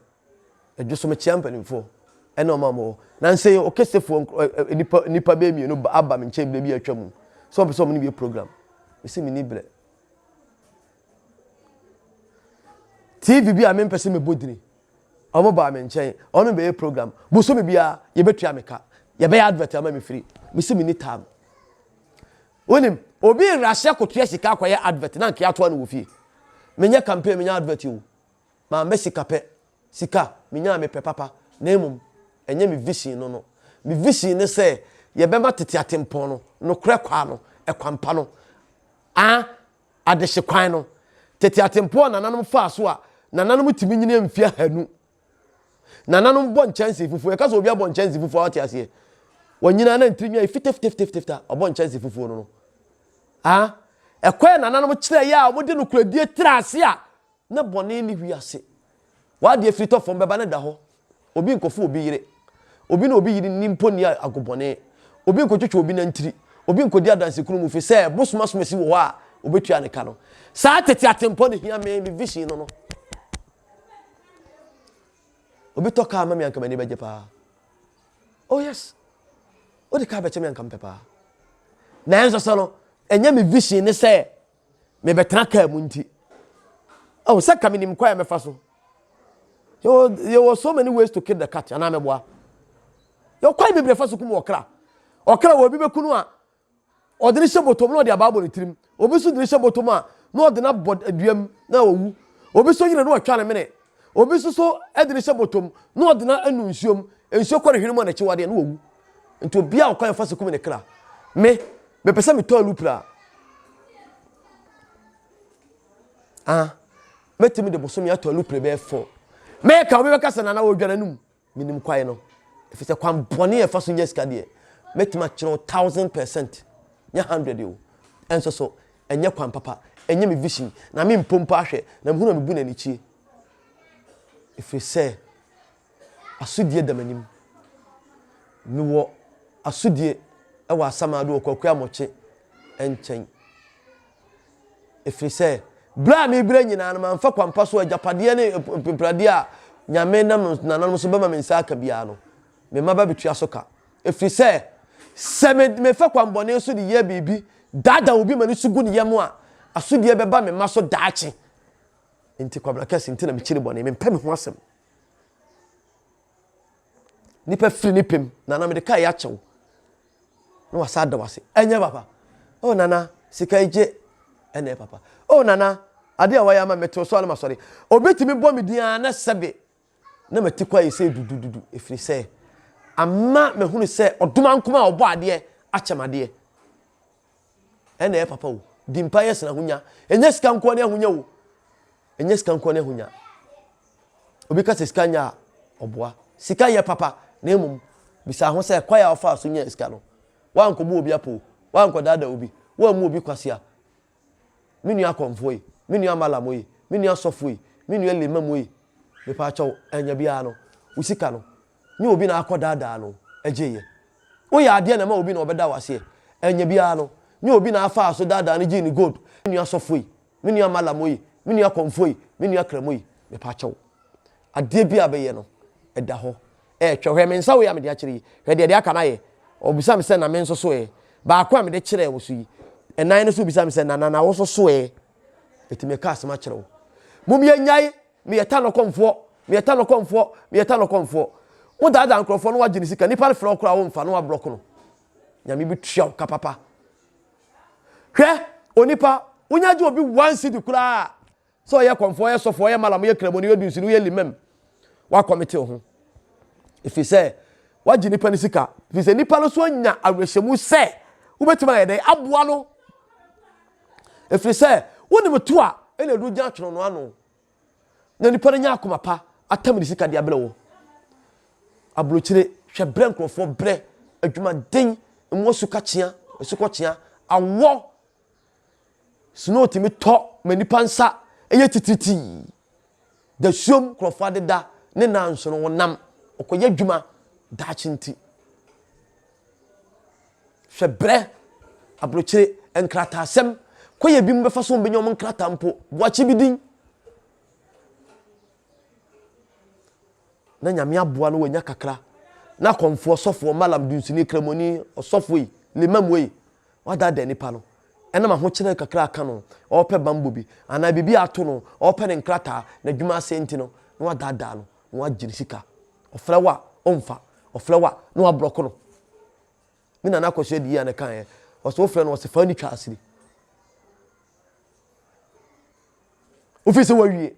ɛdwo so mekyea mpanimfoɔ ɛne wɔn a wɔwɔ. Nansa yi, Okesefoɔ nipa nipa bɛyɛ mmienu aba me nkyɛn berɛ bi atwa mu. Sɛ wɔn pɛ sɛ wɔn ne bɛyɛ program. Mesi menni berɛ. TV bi a mempɛ sɛ mebɔ dini. Wɔn baa me nkyɛn, wɔn ne bɛyɛ program. Bosome biara yɛbɛtua me ka. Yɛbɛyɛ advert ama me free. Mesi menni time. Wonim, obi nrahyɛ kotua sika akɔyɛ advert na nka atoa no wɔ fie. Menyɛ campaign, menyɛ advert o. Mammɛ sika pɛ. Sika, menya a mepɛ papa. Na mmom, ɛnyɛ me vision no no. Me vision ne sɛ yɛbɛma tete atempɔn no, nokorɛ kwaa no, ɛkwampa no, A Adehye kwan no, tete atempɔn a nananom faa so a nananom tumi nyini mfe ahanu. Nananom bɔ nkyɛnsee fufuo. Yɛka sɛ obi abɔ nkyɛnsee fufuo a wate aseɛ. Wɔnyina na ntiri nwa fitafitafitafita ɔbɔ nkyɛnsee fufuo no no. A ɛkwan a nananom kyerɛ yɛ a wɔde nokorɛdie tra ase a Na bɔne nni wiase. W'adeɛ firi tɔ fam bɛba no da hɔ. Obi nkɔfa obi yere. Obi ne obi yere nni mpo nni agobɔne. Obi nkɔtwitwa obi nantiri. Obi nkɔdi adansekuno mu ɛfiri sɛ bosom asomasi wɔ hɔ a ɔbɛtua ne ka no. Saa tete atempɔ no hia me, me vision no no. Obi tɔ kaa ma me anka m'ani bɛgye paa. Oh yes. Wode kaa bɛkyɛ me anka mepɛ paa. Nanso sɛ no, ɛnyɛ me vision ne sɛ mebɛtena kaa mu nti oh sɛ ka menim kwan a mɛfa so yɛwɔ yɛwɔ so many ways to kill the cat anaa mɛboa yɛwɔ kwan bebree fa so kum ɔkra ɔkra wɔ obi bɛku no a ɔde ne hyɛ bɔtɔm na ɔde abaa bɔ ne tirim obi nso de ne hyɛ bɔtɔm a na ɔde no abɔ dua mu na ɔwu obi nso yere na ɔtwa ne mene obi nso so de ne hyɛ bɔtɔm na ɔde no anu nsuo mu nsuo kɔ ne hwene mu a n'akyiwadeɛ na ɔwu nti obiara ɔkwan fa so kum ne kra me Mepɛ sɛ metɔ alupra. Ah, mɛtumi de bosome atɔ alupre bɛyɛ fɔ. Mɛka obi bɛka sɛ nana wɔdwa n'anum. Menim kwan no. Ɛfiri sɛ kwan bɔne a ɛfa so nya sika deɛ, mɛtumi akyerɛ wo 1000%, nyɛ 100 o. Ɛnso so, ɛnyɛ kwan papa, ɛnyɛ me vision, na mempɔ mpo ahwɛ, na mehunu a mebu no anikyie. Ɛfiri sɛ, Asodie da m'anim. Mewɔ asodie wɔ Asamado wɔ Kwaku Amɔkye nkyɛn. Ɛfiri sɛ, berɛ a merebrɛ nyinaa no, mamfa kwampa so agyapadeɛ ne mpepradeɛ a Nyame nam nananom so bɛma me nsa aka biara no, me mma bɛbɛtua so ka. Ɛfiri sɛ, sɛ mefa kwanbɔne so de yɛ biribi daadaa obi ma ne su gu ne yam a, asodie bɛba me mma so daakye. Nti Kwabena Kɛse nti na mekyiri bɔne, mempɛ me ho asɛm. Nipa firi ne pɛ mu, Nana mede kaa yi akyɛ wo. Na wasa ada wo ase. Ɛnyɛ papa. Oh Nana, sika yi gye. Ɛna ɛyɛ papa. Oh Nana, adeɛ a wayɛ ama me, metew so a na masɔre. Obi tumi bɔ me din ara na sɛbe na mati kɔ ayɛ sɛ dudududu ɛfiri sɛ ama mahunu sɛ ɔdomankoma a ɔbɔ adeɛ akyɛ me adeɛ. Ɛna ɛyɛ papa o. Di mpa yɛ sena ahonya. Ɛnyɛ sika nkoa ne ahonya o. Ɛnyɛ sika nkoa ne ahonya. Obi ka sɛ sika nyɛ a, ɔboa. Sika yɛ papa, na mmom bisa ho sɛ kwan a ɔfaa so nyaa sika no, woankɔbu obi apoo, woankɔdaadaa obi, woammu obi kwasea. Me nua akɔmfoɔ yi, me nua malam yi, me nua sɔfoɔ yi, me nua limam yi, mepaakyɛw, ɛnyɛ biara no, wo sika no, nyɛ obi na akɔdaadaa no gyeeɛ. Woyɛ adeɛ na ɛma obi na ɔbɛda wo aseɛ, ɛnyɛ biara no, nyɛ obi na afaa so daadaa no gyee ne gold. Me nua sɔfoɔ yi, me nua malam yi, me nua kɔmfoɔ yi, me nua kramo yi, mepaakyɛw, adeɛ bi a bɛyɛ no, ɛda hɔ ɛretwɛ. Hwɛ me nsa wei a mede akyerɛ yi, hwɛ deɛ deɛ aka no ayɛ. Ɔbisa me sɛ na me nso so ɛ? Baako a mede kyerɛɛ wo so yi, ɛnan no so bisa me sɛ na na na wo nso so ɛ? Eti meka asɛm akyerɛ wo. Mom yɛnyae, meyɛ tanɔkɔmfoɔ, meyɛ tanɔkɔmfoɔ, meyɛ tanɔkɔmfoɔ. Wodaadaa nkurɔfoɔ no wagye ne sika, nipa no frɛ wo koraa womfa na wabrɔko no. Nyame bɛtua wo ka papa. Hwɛ, onipa, wonya gye obi one cedi koraa sɛ ɔyɛ kɔmfoɔ, ɔyɛ sɔfoɔ, ɔyɛ malam, ɔyɛ kramoni, ɔyɛ dunsini, ɔyɛ limam, wakɔmete wo ho. Ɛfiri sɛ, wagye nipa no sika. Ɛfiri sɛ nipa no so anya awerɛhyɛmu sɛ wobɛtumi ayɛ dɛn aboa no. Ɛfiri sɛ wonim to a ɛna ɛdu gyina twono no ano. Na nipa no nya akoma pa atam ne sika de abrɛ wo. Aburokyire, hwɛ brɛ nkurɔfoɔ brɛ, adwumaden, mmoa sukakyea, asukɔkyea, awɔ Snow tumi tɔ ma nnipa nsa yɛ titiritii. Dasuom nkurɔfoɔ adeda ne nanso no wɔnam wɔkɔyɛ adwuma daakye nti. Hwɛ brɛ, aburokyire, nkrataasɛm, kɔyɛ bi mu bɛfa so wɔn bɛnya wɔn nkrataa mpo, boakye bi din. Na Nyame aboa no wanya kakra. Na kɔmfoɔ, sɔfoɔ, malam, dunsini, kramoni, ɔsɔfoɔ yi, limam wei, wadaadaa nipa no. Ɛnam ahokyerɛ kakra aka no, ɔrepɛ bammɔ bi, anaa biribi ato no, ɔrepɛ ne nkrataa, n'adwuma asɛe nti no, na wadaadaa no, na wagye ne sika. Ɔfrɛ wo a, ɔmfa. Ɔfrɛ wo a, na wabrɔko no. Me nana akɔso adi yie a na ɛkaeɛ. Ɔsɛ wofrɛ no, ɔsɛ fa ni twa asiri. Wofi sɛ wawie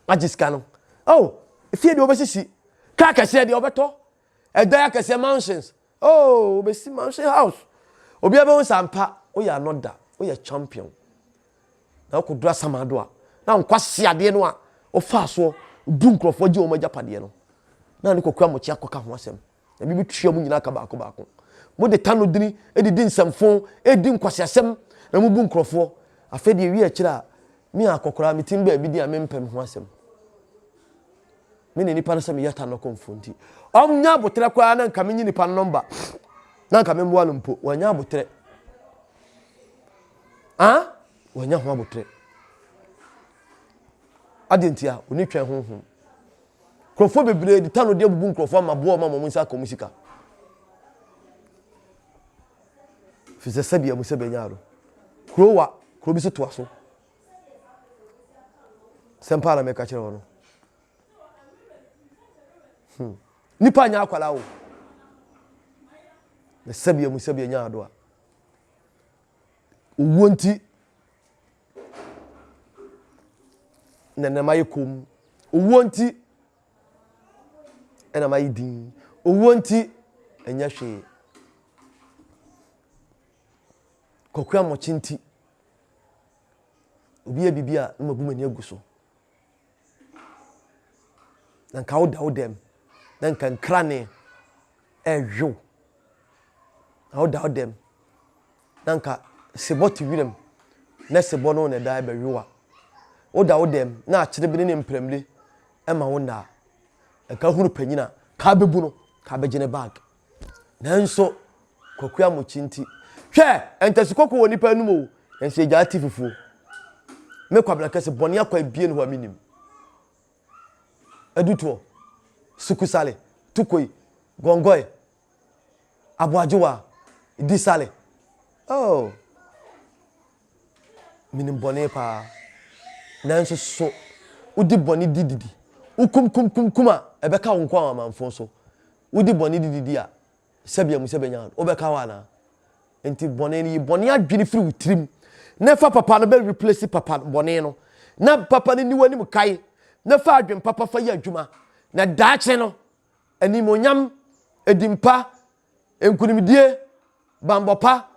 agye sika no. Oh, efie deɛ wɔbɛsisi, kaa kɛseɛ deɛ wɔbɛtɔ, ɛdan akɛseɛ mansions. Oh, wɔbɛsi mansion house. Obiara bɛhu sɛ ampa woyɛ anɔda, woyɛ champion. Na wokɔduru asamado a, na nkwasi adeɛ no a wofaa soɔ bu nkurɔfoɔ gye wɔn agyapadeɛ no, na ne kɔkura mɔkye akɔka ho asɛm. Na bi bɛtua mo nyinaa ka baako baako. Mode tanodini didi nsɛmfo, di nkwaseasɛm, na mubu nkurɔfoɔ. Afei deɛ ɛwie akyire a, me a akɔkoraa metim baabi din a mempɛ me ho asɛm. Me ne nipa no sɛ meyɛ tanɔkɔmfoɔ nti, ɔnya aboterɛ koraa na nka menye nipa no nɔmba na nka memmoa no mpo. Wanya aboterɛ. Ah, wanya ho aboterɛ. Adeɛ nti a, ɔni twɛn honhom. Nkurɔfoɔ bebree de tano de abubu nkurɔfoɔ ama boɔ ma wɔn nsa aka wɔn sika. Firi sɛ sɛbea mu sɛ bɛnya ado. Kuro wa, kuro bi so toa so. Sɛm paa na meka kyerɛ wɔ no. Hmm. Nipa nyɛ akwalaa o. Na sɛbea mu sɛbea nya ado a. Owuo nti na na mayɛ komm. Owuo nti na mayɛ dinn. Owuo nti ɛnyɛ hwee. Kwaku Amokyɛ nti obi yɛ biribi a na mabu m'ani agu so. Na nka woda wo dɛm na nka nkrane ɛrewe Na woda wo dɛm na nka sebɔ te wiram na sebɔ no na ɛda ɛbɛwe wo a, woda wo dɛm na akyerebene ne mprɛmire ma wo nna a, nka hunu panyin a, ka bɛbu no, ka bɛgye ne bag. Nanso, Kwaku Amokye nti, hwɛ, ntasi kɔkɔɔ wɔ nipa anum o, nanso yɛgyaa ti fufuo. Me Kwabena Kɛse, bɔne akɔ abie ne hɔ a menim. Adutoɔ, Sukusale, Tukoi, Gɔngɔe, Aboagyewa, Disale. Oh, menim bɔne paa. Nanso so wodi bɔne di didi? Wokum kum kum kum a, ɛbɛka wo nko a amanfoɔ so. Wodi bɔne de didi a, sɛbea mu sɛ bɛnya wo, wobɛka hɔ anaa? Nti bɔne no, yi bɔne adwene firi wo tirim na fa papa no bɛ replace papa bɔne no na papa no ni w'anim kae na fa adwene papa fa yɛ adwuma na daakye no animonyam, edimpa, nkunimdie, Bammɔ pa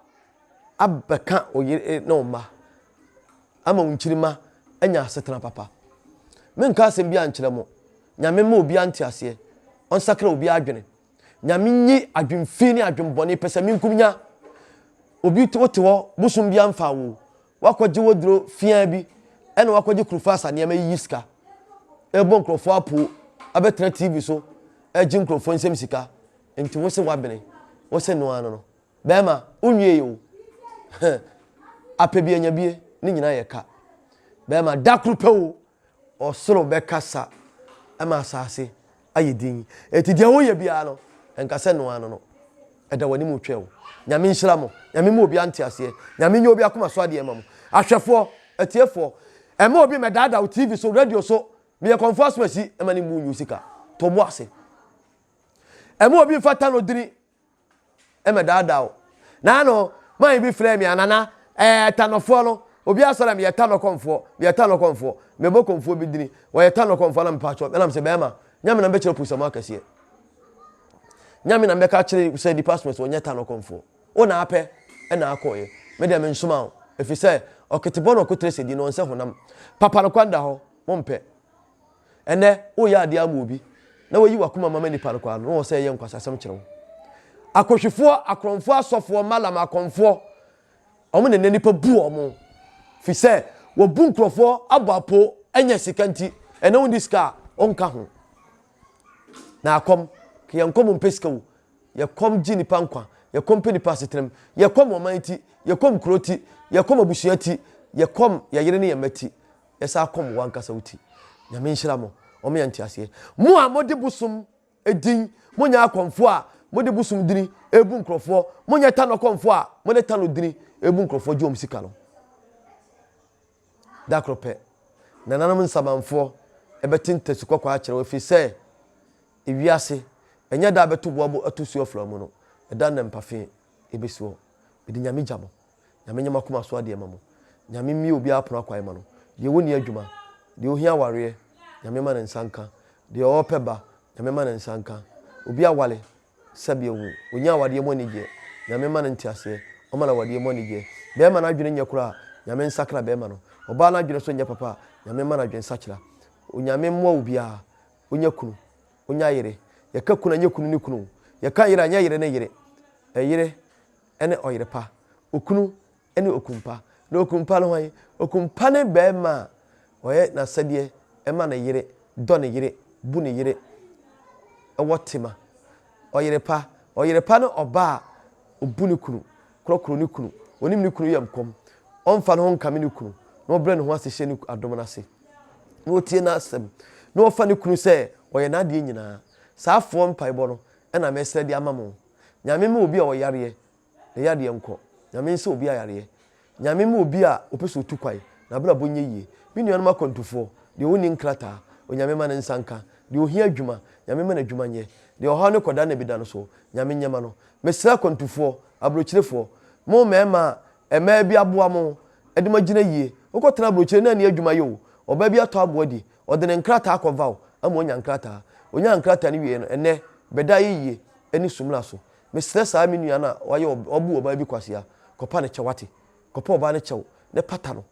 abɛka wo yere ne wo mma ama wo nkyirimma anya asetena papa. Menka asɛm biara nkyerɛ mo. Nyame mma obiara nteaseɛ. Ɔnsakra obiara adwene. Nyame nyi adwen fi ne adwen bɔne pɛsɛmenkomenya. Obi wote hɔ bosom biara mfaa wo o. Woakɔgye woduro fiaa bi ɛna woakɔgye kurufasa nneɛma yiyi sika. Ɛbɔ nkurɔfoɔ apoo abɛtena TV so ɛgye nkurɔfoɔ nsam sika. Nti wo se wabene, wo se noa no no. Bɛɛma, wo nwiei o. Huh. Apɛ bi anya bie, ne nyinaa yɛ ka. Bɛɛma, da koro pɛ o, ɔsoro bɛkasa ma asaase ayɛ din. Enti deɛ woyɛ biara no, nka sɛ noa no no. Ɛda w'anim retwɛn wo. Nyame nhyira mo. Nyame mma obiara nteaseɛ. Nyame nyɛ obi akoma so adeɛ mma mo. Ahwɛfoɔ, atiefoɔ, ɛmma obi mmɛdaadaa wo TV so, radio so. Meyɛ kɔmfoɔ asomasi, ɛma ne mmu nyi wo sika. To wo bo ase. Ɛma obi mfa tano dini ɛmɛdaadaa wo. Naano man bi frɛ me anana ɛɛ tanɔfoɔ no obi asɔre a meyɛ tanɔ kɔnfoɔ meyɛ tanɔ kɔnfoɔ mebɔ kɔnfoɔ bi dini wɔyɛ tanɔ kɔnfoɔ na mepaakyɛw ɛnam sɛ bɛrima nyame na mbɛkyerɛ pusamu akɛseɛ nyame na mbɛka kyerɛ sɛ nipa asoma sɛ ɔnyɛ tanɔ kɔnfoɔ wo na apɛ ɛna akɔɔyɛ me deɛ mensoma wo ɛfiri sɛ ɔketebɔ na ɔkotere sɛ di no ɔnsɛ honam papa no kwan da hɔ mompɛ Ɛnnɛ, woreyɛ adeɛ ama obi na wayi w'akoma ma ma nipa no koraa no, na wɔ sɛ ɛyɛ nkwasasɛm kyerɛ wo. Akɔhwifoɔ, akorɔmfoɔ, asɔfoɔ, malam, akɔmfoɔ, wɔn na nnɛ nipa bu wɔn. Fi sɛ wɔbu nkurɔfoɔ abɔ apo anya sika nti, ɛnɛ wonni sika a, ɔnka ho. Na akɔm, yɛn kɔm mpɛ sika o. Yɛkɔm gye nipa nkwa, yɛkɔm pɛ nipa asetenam, yɛkɔm ɔman ti, yɛkɔm kuro ti, yɛkɔm abusua ti, yɛkɔm yɛn yere ne yɛn mma ti. Yɛsan kɔm wankasa wo ti. Nyame nhyira mo. Ɔmo yɛ nteaseɛ. Mo a mode bosom din, monyɛ akɔmfoɔ a mode bosom dini ebu nkurɔfoɔ, monyɛ tanɔ kɔmfoɔ a mode tanɔ dini ebu nkurɔfoɔ gye wɔn sika no. Da koro pɛ, nananom nsamanfoɔ ɛbɛte ntasu kɔkɔɔ akyerɛ wo ɛfiri sɛ ewiase ɛnyɛ da a bɛto boabo ato su afra mu no, ɛda nna mpafe ɛbɛsi hɔ. Mede Nyame gya mo. Nyame nyɛ m'akoma so adeɛ ma mo. Nyame mmue obiara pono akwan ma no. Deɛ ɔnni adwuma, deɛ ɔhia awareɛ, Nyame ma ne nsa nka. Deɛ ɔɔpɛ ba, Nyame ma ne nsa nka. Obi awale, sɛbi ahu, ɔnya awadeɛ mu anigyeɛ, Nyame ma no nteaseɛ, ɔma no awadeɛ mu anigyeɛ. Bɛɛma no adwene nyɛ koraa a, Nyame nsakra bɛɛma no. Ɔbaa no adwene nso nyɛ papa a, Nyame ma no adwene sakyera. Onyame mmoa obiara, ɔnya kunu, ɔnya yere. Yɛka kunu a, nyɛ kunu ne kunu o. Yɛka yere a, nyɛ yere ne yere. Ɛyere ne ɔyere pa, okunu ne okun pa. Na okun pa no hwan? Okun pa ne barima a ɔyɛ n'asɛdeɛ ma ne yere, dɔ ne yere, bu ne yere, wɔ tema. Ɔyere pa, ɔyere pa ne ɔbaa a ɔbu ne kunu, korɔkorɔ ne kunu, ɔnim ne kunu yam kɔm, ɔmfa ne ho nkame ne kunu, na ɔbrɛ ne ho ase hyɛ ne adom no ase, na ɔtie n'asɛm, na ɔfa ne kunu sɛ ɔyɛ n'adeɛ nyinaa. Saa afoɔ mpaebɔ no na mesrɛ de ama mo. Nyame ma obi a ɔyareɛ ne yadeɛ nkɔ. Nyame nsa obi ayareɛ. Nyame ma obi a ɔpɛ sɛ ɔtu kwan, n'abrabɔ nyɛ yie. Me nuanom akwantufoɔ, deɛ ɔnni nkrataa, Onyame ma ne nsa nka. Deɛ ɔhia adwuma, Nyame ma no adwuma nyɛ. Deɛ ɔhaw ne kɔda nna bi da no so, Nyame nyɛ ma no. Mesrɛ akwantufoɔ, aburokyirefoɔ, mo mmarima a mmaa bi aboa mo de mo agyina yie, wokɔtena aburokyire na anni adwuma yɛ o, ɔbaa bi atɔ aboa di, ɔde ne nkrataa akɔva wo ama wanya nkrataa. Ɔnyaa nkrataa no wieɛ no, ɛnnɛ, bɛda ayɛ yie. ne sumina so. Mesrɛ saa me nua no a wayɛ wabu ɔbaa bi kwasea, kɔpa no kyɛw wate. Kɔpa ɔbaa no kyɛw na pata no.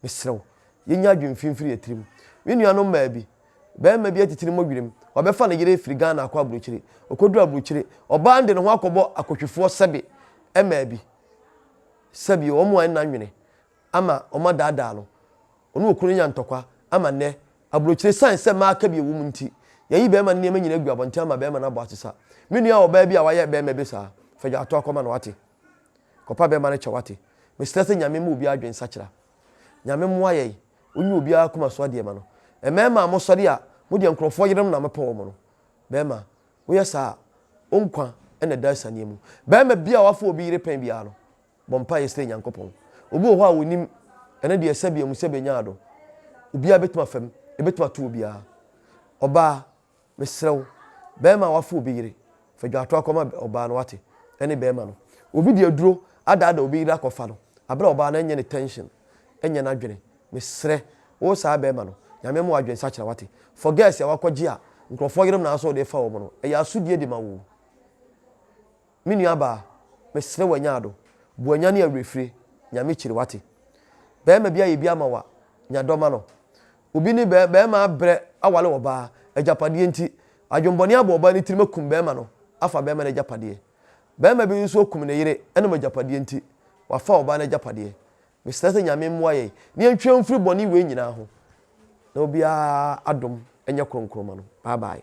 Mesrɛ wo. Yɛnya adwene fi mfiri yɛn tirim. Me nuanom mmaa bi, barima bi atete ne mmɔwerem, wabɛfa ne yere firi Ghana akɔ aburokyire. Ɔkɔduru aburokyire, ɔbaa no de ne ho akɔbɔ akɔhwifoɔ sɛbe mmaa bi. Sɛbe wɔn a ɛnna nwene ama wɔadaadaa no. Ɔne okunu anya ntɔkwa ama nnɛ aburokyire sane sɛ mmaa ka bi ɛwɔ mu nti, yɛayi barima no nneɛma nyinaa agu abɔnten ama barima no abɔ asesa. Me nua ɔbaa bi a wayɛ barima bi saa, fa dwatoa kɔma no wate. Kɔpa barima no kyɛ wate. Mesrɛ sɛ Nyame mma obiara adwene nsakyera. Nyame mmoa yɛn, ɔnyi obiara akoma so adeɛ ma no. Mmarima a mosɔre a modeɛ nkorɔfoɔ yerenom na mopɛ wɔn no, barima, woyɛ saa a, wo nkwa na ɛda asianeɛ mu. Barima biara a wafa obi yere pɛn biara no, Bɔ mpaeɛ srɛ Nyankopɔn. Obi wɔ hɔ a ɔnim, ɛno deɛ sɛbi amu sɛbi anya ado. Obiara bɛtumi afa mu, ɛbɛtumi ato obiara. Ɔbaa, mesrɛ wo, barima a wafa obi yere. Fa dwatoa kɔma ɔbaa no wate, ɛne bɛɛma no. Obi de aduro adaadaa obi yere akɔfa no, aberɛ a ɔbaa no ɛnyɛ ne tension, ɛnyɛ n'adwene. Mesrɛ wo saa bɛɛma no, Nyame mma wo adwene sakyera wate. For girls a wakɔgye a nkorɔfoɔ yerenom na asɔ wode fa wɔn no, ɛyɛ asodie de ma wo. Me nua baa, mesrɛ wo anya ado, bu anya ne awerɛfire, Nyame kyiri wate. Bɛɛma bi ayɛ bi ama wo a, nya dɔ ma no. Obi ne bɛɛma abrɛ awale ɔbaa, agyapadeɛ nti, adwenbɔne abɔ ɔbaa no tirim akum bɛɛma no afa bɛɛma no agyapadeɛ. Bɛɛma bi nso akum ne yere ɛnam agyapadeɛ nti, wafa ɔbaa no agyapadeɛ. Mesrɛ sɛ Nyame mmoa yɛn na yɛntwe mfiri bɔne wei nyinaa ho, na obiara adom nyɛ kronkron ma no. Bye bye.